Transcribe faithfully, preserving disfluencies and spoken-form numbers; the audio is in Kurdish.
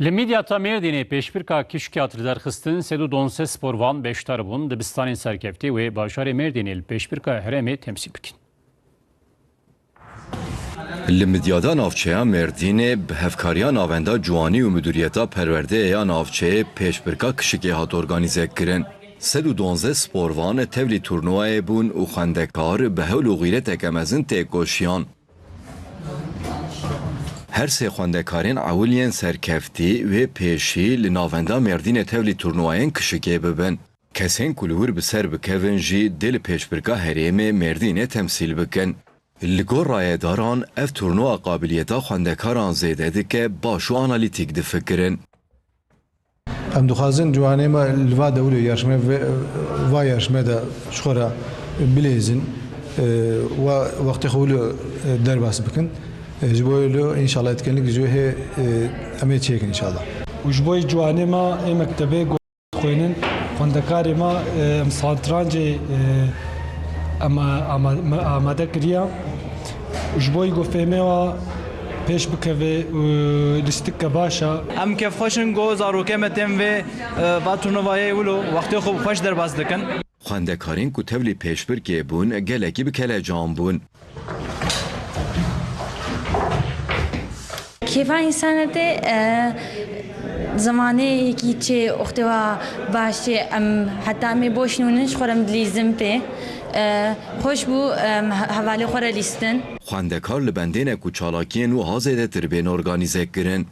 Li Midyata Mêrdînê pêşbirka kişkê hat lidarxistin, sed û duwazdeh sporvan beşdar bûn, dibistanên serkeftî wê bajarê Mêrdînê li pêşbirka herêmê temsîl bikin. Li Midyada navçeya Mêrdînê bi hevkariya Navenda Ciwanî û Midûriyeta Perwerdeyê ya navçeyê pêşbirka kişikê hat organîze kirin. Sed û duwazdeh sporvan tevlî turnuvayê bûn û xwendekar bi hewl û xîreteke mezin têkoşiyan. Her sê xwendekarên ewil yên serkeftî wê pêşî li Navenda Mêrdînê tevlî turnuvayên kişikê bibin. Kesên ku li wir bi ser bikevin jî dê li pêşbirka herêmê Mêrdînê temsîl bikin. Li gor rayedaran ev turnuwa qabiliyeta xwendekaran zêde dike, baş û analîtîk difikirin. Em dixwazin ciwanê me li va dewrê yarişmê ve-, va yarişmê de ji xwe re bilêzin, e, wa wextê xwe wilo, e, derbas bikin. E, ji bo wilo înşallah etkinlik ji wê hê, e, em ê çêkin înşallah. Û ji bo ciwanê me ê mektebê go-, xwênin, xwendekarê me, e, em satrancê, e, em ama-, me amade kiriye. Û ji bo ku fêmê wa pêş bikeve û lîstik ke baş e. Em kêfxweş in ku zarokê me tên vê, e, va turnuvayê wilo wextê xwe xweş derbas dikin. Xwendekarên ku tevlî pêşbirkê bûn, gelekî bi kelecan bûn. Kêfa însan e tê, e, zemanê yekî çê oxtê wa baş çê, em heta em ê boş nûnin ji xwe re em dilîzin pê. E, xweş bû, em he-, hevalê xwe re lîstin. Xwendekar li bendê ne ku çalakiyên wiha zêdetir bên organîze kirin.